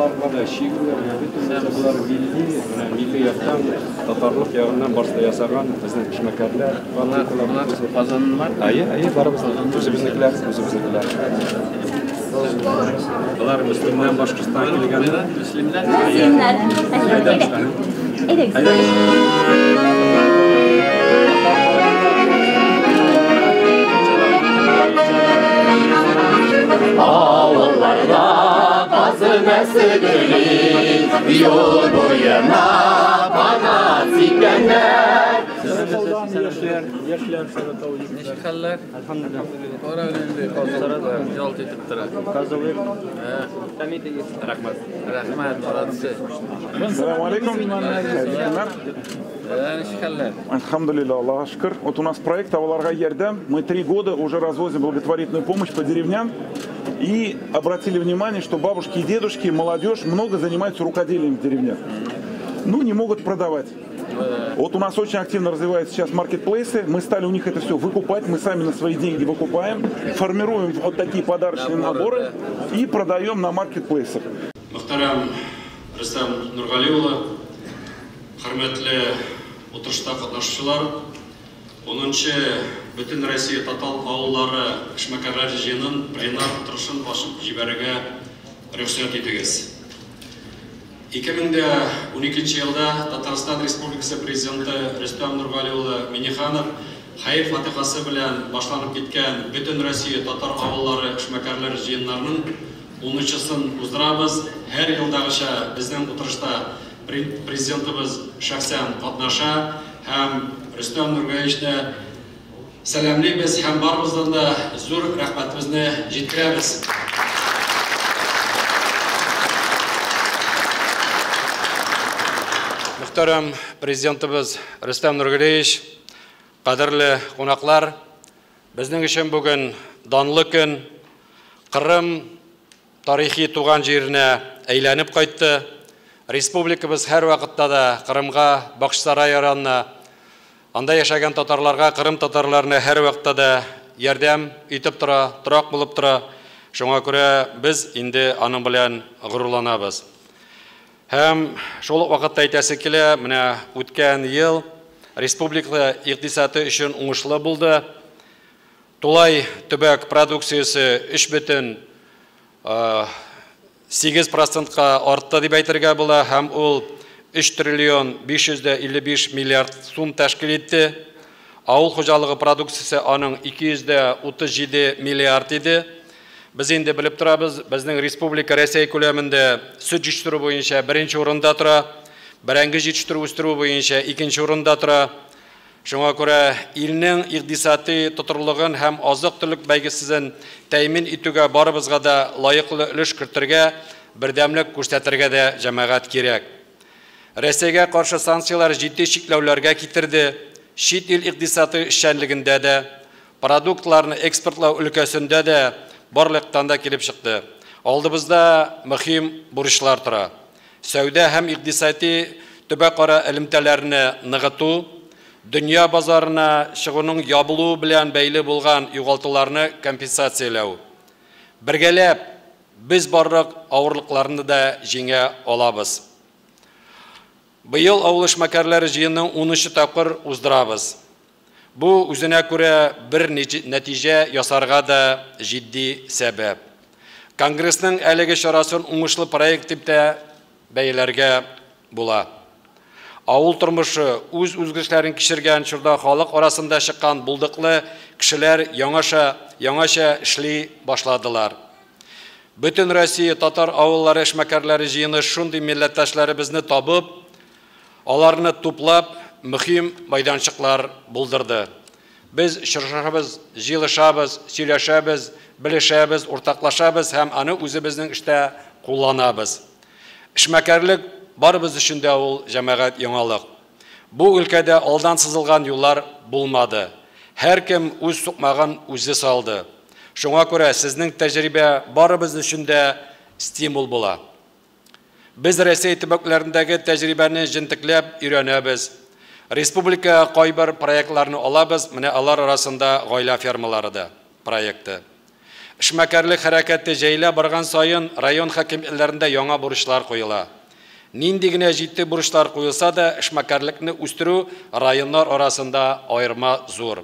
Балаларга да чигүләр, бөтен нәрсә болар милли, менә милли яктан, татарлык ягыннан барысы да ясаган безнең эшмәкәрләр. Болар Казаннар. Әйе, әйе, барыбыз үзебезнекеләр, үзебезнекеләр. Болар Мөслимнән, Башкортстаннан килгәннәр. Мөслимнән. Мөслимнәр. Әйдәгез. Әйдәгез. Авылларда казы мәсе гөли, юл буена канат сипкәннәр. Яшьләр, яшьләр Саратау егетләр. Ничек хәлләр? Әлхәмдүлилләһ. Кара инде ялт итеп тора. Казылык. Рәхмәт. Рәхмәт, молодцы. Салам алейкум. Ничек хәлләр? Альхамдулилля, Аллаха шөкер. Вот у нас проект Авылларга ярдәм. Мы 3 года уже развозим благотворительную помощь по деревням. И обратили внимание, что бабушки и дедушки, молодежь много занимаются рукоделием в деревнях. Ну, не могут продавать. Вот у нас очень активно развиваются сейчас маркетплейсы. Мы стали у них это все выкупать. Мы сами на свои деньги выкупаем. Формируем вот такие подарочные наборы и продаем на маркетплейсах. Мөхтәрәм Рөстәм Нургали улы, хөрмәтле утырышта катнашучылар, 10нчы Бөтен Россия татар авыллары эшмәкәрләр җыенын пленар утырышын ачып җибәрергә рөхсәт итегез. 2012 елда Татарстан Республикасы Президенты Рөстәм Нургали улы Миңнеханов хәер фатихасы белән башланып киткән Бөтен Россия татар авыллары эшмәкәрләр җыеннарының 10нчысын уздырабыз. Һәр елдагыча безнең утырышта президентыбыз шәхсән катнаша һәм Рөстәм Нургалиевичны сәламлибез һәм барыбыздан да зур рәхмәтебезне җиткерәбез. Мөхтәрәм президентыбыз Рөстәм Нургалиевич, кадерле кунаклар, безнең өчен бүген данлы көн. Кырым тарихи туган җиренә әйләнеп кайтты. Республикабыз һәр вакытта да Кырымга, Бакчасарай районына, анда яшәгән татарларга, Кырым татарларына һәр вакытта да ярдәм итеп тора, торак булып тора. Шуңа күрә без инде аның белән горурланабыз. Һәм шул ук вакытта әйтәсе килә, менә үткән ел республика икътисады өчен уңышлы булды. Тулай төбәк продукциясе 3,8 процентка артты дип әйтергә була, һәм ул 3 триллион 555 миллиард сум тәшкил итте. Авыл хуҗалыгы продукциясе аның 237 миллиард иде. Без инде белеп торабыз, безнең республика Рәсәй күләмендә сөт җитештерү буенча беренче урында тора, бәрәңге җитештерү үстерү буенча икенче урында тора. Шуңа күрә илнең икътисади тотрыклыгын һәм азык-төлек бәйгесен тәэмин итүгә барыбызга да лаеклы өлеш кертергә, бердәмлек күрсәтергә дә җәмәгать кирәк. Рәсәйгә каршы санкцияләр җитди чикләүләргә китерде. Чит ил икътисады эшчәнлегендә дә, продуктларны экспортлау өлкәсендә дә барлыктан да килеп чыкты. Алдыбызда мөһим бурычлар тора. Сәүдә һәм икътисади төбәкара элемтәләрне ныгыту, дөнья базарына чыгуның ябылуы белән бәйле булган югалтуларны компенсацияләү. Бергәләп без барлык авырлыкларны да җиңә алабыз. Быел авыл эшмәкәрләре җыенын 10нчы тапкыр уздырабыз. Бу үзенә күрә бер нәтиҗә ясарга да җитди сәбәп. Конгрессның әлеге чарасын уңышлы проект дип тә бәяләргә була. Авыл тормышы үз үзгәрешләрен кичергән чорда халык арасында чыккан булдыклы кешеләр яңаша эшли башладылар. Бөтен Россия татар авыллары эшмәкәрләре җыены шундый милләттәшләребезне табып, аларны туплап, мөһим мәйданчыклар булдырды. Без очрашабыз, җыелышабыз, сөйләшәбез, белешәбез, уртаклашабыз һәм аны үзебезнең эштә кулланабыз. Эшмәкәрлек барыбыз өчен дә ул җәмәгать яңалык. Бу өлкәдә алдан сызылган юллар булмады. Һәркем үз сукмагын үзе салды. Шуңа күрә сезнең тәҗрибә барыбыз өчен дә стимул була. Без Рәсәй төбәкләрендәге тәҗрибәне җентекләп өйрәнәбез. Республика кайбер проектларны алабыз, менә алар арасында гаилә фермалары да проекты. Эшмәкәрлек хәрәкәте җәелә барган саен район хакимиятләрендә яңа бурычлар куела. Нинди генә җитди бурычлар куелса да, эшмәкәрлекне үстерү районнар арасында аерма зур.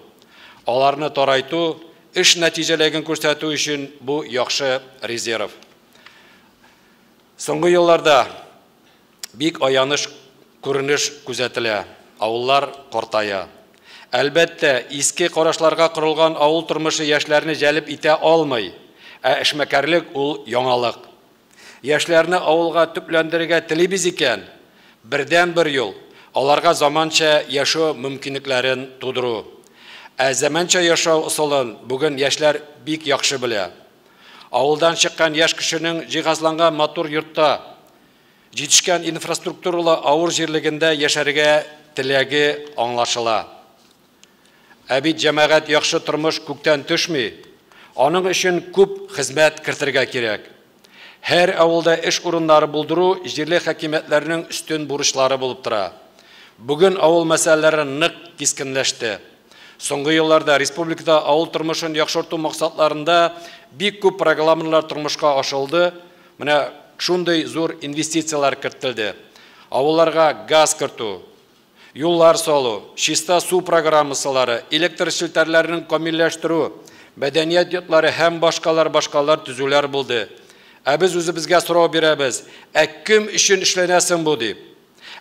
Аларны тарайту, эш нәтиҗәлеген күрсәтү өчен бу яхшы резерв. Соңгы елларда бик аяныч күренеш күзәтелә. Авыллар картая. Әлбәттә, иске карашларга корылган авыл тормышы яшьләрне җәлеп итә алмый, ә эшмәкәрлек ул яңалык. Яшьләрне авылга төпләндерергә телибез икән, бердәнбер юл аларга заманча яшәү мөмкинлекләрен тудыру. Ә заманча яшәү ысулын бүген яшьләр бик яхшы белә. Авылдан чыккан яшь кешенең җиһазланган матур йортта, җитешкән инфраструктуралы авыл җирлегендә яшәргә теләге аңлашыла. Ә бит, җәмәгать, яхшы тормыш күктән төшми. Аның өчен күп хезмәт кертергә кирәк. Һәр авылда эш урыннары булдыру җирле хакимиятләрнең өстен бурычлары булып тора. Бүген авыл мәсьәләләре нык кискенләште. Соңгы елларда республикада авыл тормышын яхшырту максатларында бик күп программалар тормышка ашырылды. Менә шундый зур инвестицияләр кертелде. Авылларга газ кертү, юллар салу, чиста су программасылары, электр челтәрләрен камилләштерү, мәдәният йортлары һәм башкалар башкалар төзүләр булды. Ә без үзебезгә сорау бирәбез: ә кем өчен эшләнә соң бу дип?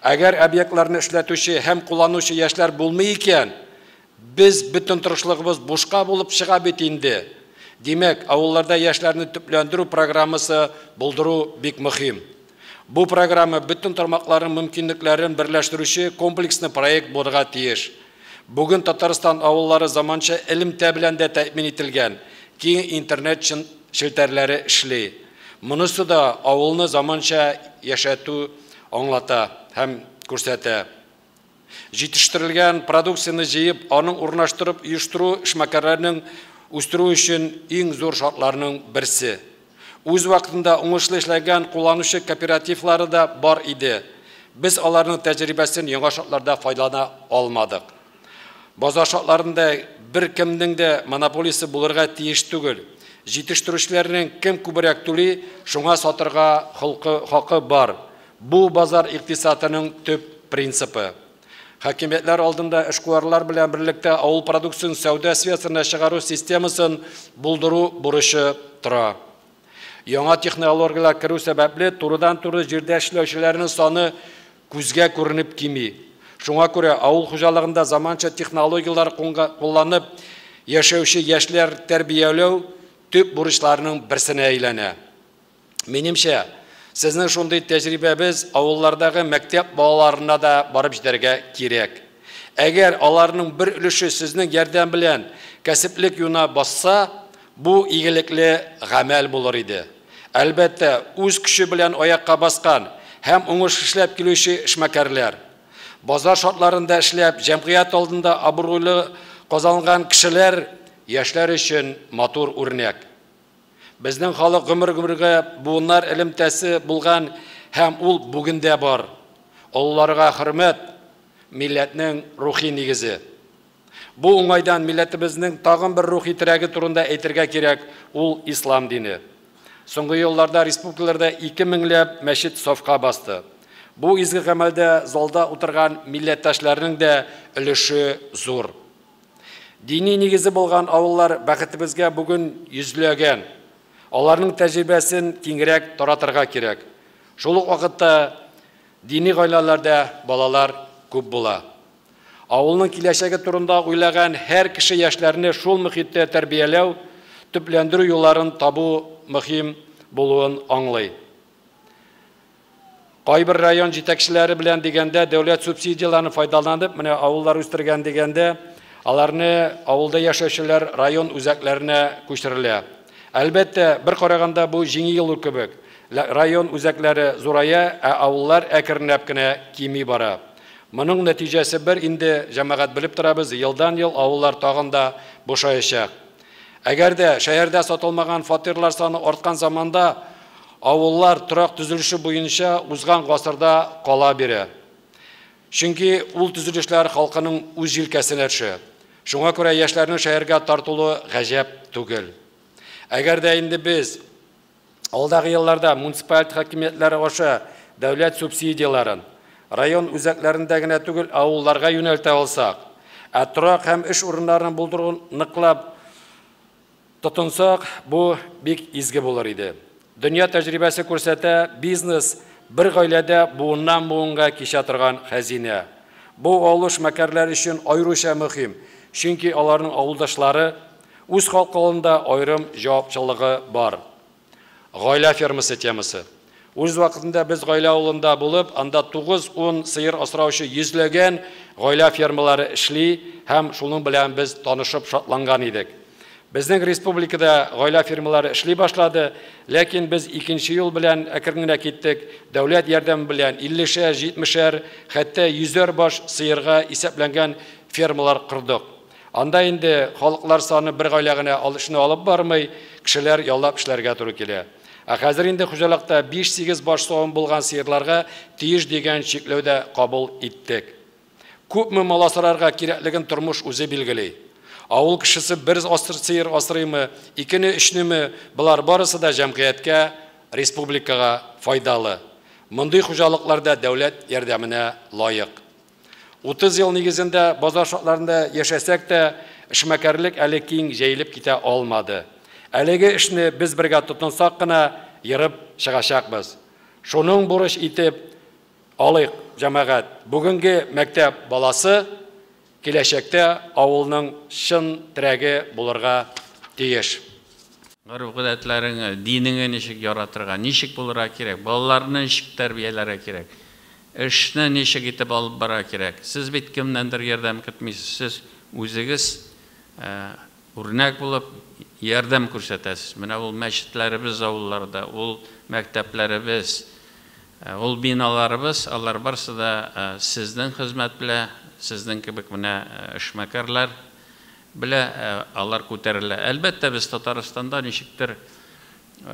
Әгәр объектларны эшләтүче һәм кулланучы яшьләр булмый икән, без бөтен тырышлыгыбыз бушка булып чыга бит инде. Димәк, авылларда яшьләрне төпләндерү программасы булдыру бик мөһим. Бу программа бөтен тармакларның мөмкинлекләрен берләштерүче комплекслы проект булырга тиеш. Бүген Татарстан авыллары заманча элемтә белән дә тәэмин ителгән, киң интернет челтәрләре эшли. Монысы да авылны заманча яшәтү аңлата һәм күрсәтә. Җитештерелгән продукцияне җыеп, аның урнаштырып оештыру эшмәкәрләрнең үстерү өчен иң зур шартларның берсе. Үз вакытында уңышлы эшләгән кулланучы кооперативлары да бар иде. Без аларның тәҗрибәсен яңа шартларда файдалана алмадык. Базар шартларында бер кемнең дә монополиясе булырга тиеш түгел. Җитештерүчеләрнең кем күбрәк түли, шуңа сатырга хакы бар. Бу базар икътисадының төп принципы. Хакимиятләр алдында эшкуарлар белән берлектә авыл продукциясен сәүдә сферасына чыгару системасын булдыру бурычы тора. Яңа технологияләр керү сәбәпле турыдан-туры җирдә эшләүчеләрнең саны күзгә күренеп кими. Шуңа күрә авыл хуҗалыгында заманча технологияләр кулланып яшәүче яшьләр тәрбияләү төп бурычларының берсенә әйләнә. Минемчә, сезнең шундый тәҗрибәбез авыллардагы мәктәп балаларына да барып җитәргә кирәк. Әгәр аларның бер өлеше сезнең ярдәм белән кәсеплек юлына басса, бу игелекле гамәл булыр иде. Әлбәттә, үз көче белән аякка баскан һәм уңыш эшләп килүче эшмәкәрләр, базар шартларында эшләп, җәмгыять алдында абруйлы казанган кешеләр яшьләр өчен матур үрнәк. Безнең халык гомер-гомергә буыннар элемтәсе булган һәм ул бүген дә бар. Олыларга хөрмәт милләтнең рухи нигезе. Бу уңайдан милләтебезнең тагын бер рухи терәге турында әйтергә кирәк, ул ислам дине. Соңгы елларда республикаларда 2 меңләп мәчет сафка басты. Бу изге гамәлдә залда утырган милләттәшләрнең дә өлеше зур. Дини нигезе булган авыллар бәхетебезгә бүген йөзләгән. Аларның тәҗрибәсен киңрәк таратырга кирәк. Шул ук вакытта дини гаиләләрдә балалар күп була. Авылның киләчәге турында уйлаган һәр кеше яшьләрне шул мөхиттә тәрбияләү, төпләндерү юлларын табу мөһим булуын аңлый. Кайбер район җитәкчеләре белән дигәндә дәүләт субсидияләрен файдаланып, менә авыллар үстергән дигәндә, аларны авылда яшәүчеләр район үзәкләренә күчерелә. Әлбәттә, бер караганда бу җиңел юл кебек. Район үзәкләре зурая, ә авыллар әкренләп кенә кими бара. Моның нәтиҗәсе бер инде, җәмәгать, белеп торабыз, елдан-ел авыллар тагын да бушаячак. Әгәр дә шәһәрдә сатылмаган фатирлар саны арткан заманда авыллар торак төзелеше буенча узган гасырда кала бирә. Чөнки ул төзелешләр халкының үз җилкәсенә төшә. Шуңа күрә яшьләрнең шәһәргә тартылуы гаҗәп түгел. Әгәр дә инде без алдагы елларда муниципаль хакимиятләре аша дәүләт субсидияләрен район үзәкләрендә генә түгел, авылларга юнәлтә алсак, ә торак һәм эш урыннарын булдыруын ныклап тотынсак, бу бик изге булыр иде. Дөнья тәҗрибәсе күрсәтә, бизнес бер гаиләдә буыннан буынга кичә торган хәзинә. Бу авыл эшмәкәрләр өчен аеруча мөһим, чөнки аларның авылдашлары үз халкы алдында аерым җаваплылыгы бар. Гаилә фермасы темасы. Үз вакытында без гаилә авылында булып, анда 9-10 сыер асраучы йөзләгән гаилә фермалары эшли һәм шуның белән без танышып шатланган идек. Безнең республикада гаилә фермалары эшли башлады, ләкин без икенче юл белән әкрен генә киттек. Дәүләт ярдәме белән 50-шәр, 70-шәр, хәтта 100-әр баш сыерга исәпләнгән фермалар кордык. Анда инде халыклар саны бер гаилә генә эшне алып бармый, кешеләр яллап эшләргә туры килә. Ә хәзер инде хуҗалыкта 5-8 баш савым булган сыерларга тиеш дигән чикләү дә кабул иттек. Күпме мал асрарга кирәклеген тормыш үзе билгели. Авыл кешесе бер сыер асрыймы, икене, өчнеме, болар барысы да җәмгыятькә, республикага файдалы. Мондый хуҗалыкларда дәүләт ярдәменә лаек. 30 ел нигезендә базар шартларында яшәсәк тә, эшмәкәрлек әле киң җәелеп китә алмады. Әлеге эшне без бергә тотынсак кына ерып чыгачакбыз. Шуның бурыч итеп алыйк, җәмәгать. Бүгенге мәктәп баласы киләчәктә авылның чын терәге булырга тиеш. Гореф-гадәтләреңне, динеңне ничек яратырга, ничек булырга кирәк, балаларны ничек тәрбияләргә кирәк, эшне ничек итеп алып барырга кирәк. Сез бит кемнәндер ярдәм көтмисез, сез үзегез үрнәк булып ярдәм күрсәтәсез. Менә ул мәчетләребез авылларда, ул мәктәпләребез, ул биналарыбыз, алар барысы да сезнең хезмәт белән, сезнең кебек менә эшмәкәрләр белә алар күтәрелә. Әлбәттә, без Татарстанда ничектер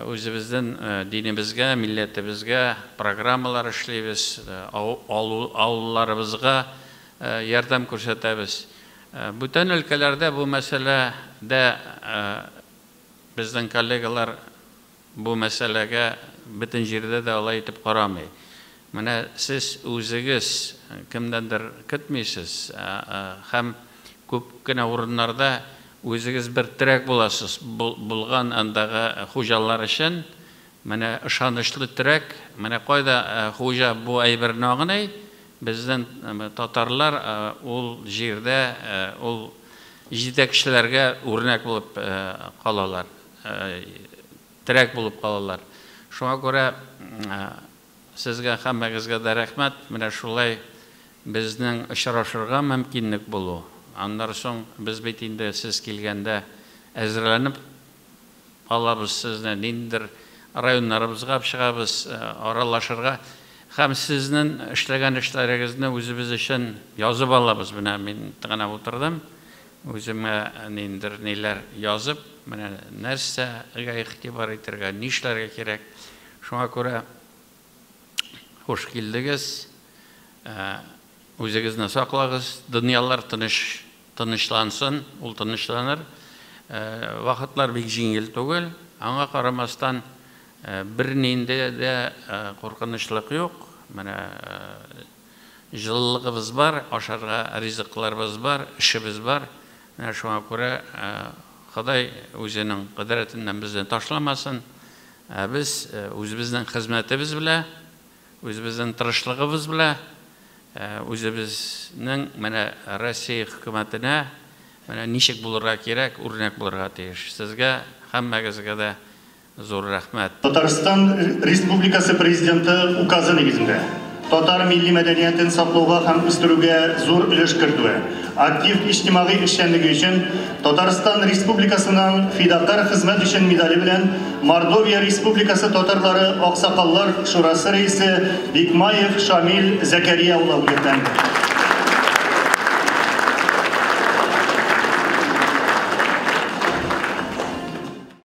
үзебезнең динебезгә, милләтебезгә программалар эшлибез, авылларыбызга ярдәм күрсәтәбез. Бүтән өлкәләрдә бу мәсьәләдә безнең коллегалар бу мәсьәләгә бөтен җирдә дә алай итеп карамый. Менә сез үзегез кемдәндер көтмисез һәм күп кенә урыннарда үзегез бер терәк буласыз булган андагы хуҗалар өчен. Менә ышанычлы терәк, менә кайда хуҗа бу әйберне аңлый, безнең татарлар ул җирдә ул җитәкчеләргә үрнәк булып калалар, терәк булып калалар. Шуңа күрә сезгә һәммәгезгә дә рәхмәт. Менә шулай безнең очрашырга мөмкинлек булу. Аннан соң без бит инде сез килгәндә әзерләнеп алабыз сезне, ниндидер районнарыбызга чыгабыз, аралашырга. Һәм сезнең эшләгән эшләрегезне үзебез өчен язып алабыз. Менә мин генә утырдым, үземә ниндидер ниләр язып, менә нәрсәгә игътибар итәргә, нишләргә кирәк. Шуңа күрә хуш килдегез. Үзегезне саклагыз, дөньялар тынычлансын, ул тынычланыр. Вакытлар бик җиңел түгел, аңа карамастан бернинди дә куркынычлык юк. Менә җылылыгыбыз бар, ашарга ризыкларыбыз бар, эшебез бар. Менә шуңа күрә Ходай үзенең кодрәтеннән безне ташламасын. Без үзебезнең хезмәтебез белән, үзебезнең тырышлыгыбыз белән, үзебезнең менә Россия хөкүмәтенә менә ничек булырга кирәк, үрнәк булырга тиеш. Сезгә һәммәгезгә дә зур рәхмәт. Татарстан Республикасы Президенты указы нигезендә татар милли мәдәниятен саклауга һәм үстерүгә зур өлеш кертүе, актив иҗтимагый эшчәнлеге өчен Татарстан Республикасының фидакар хезмәт өчен медале белән Мордовия Республикасы татарлары Аксакаллар Шурасы рәисе Бикмаев Шамил Зәкәрия улы бүләкләнде.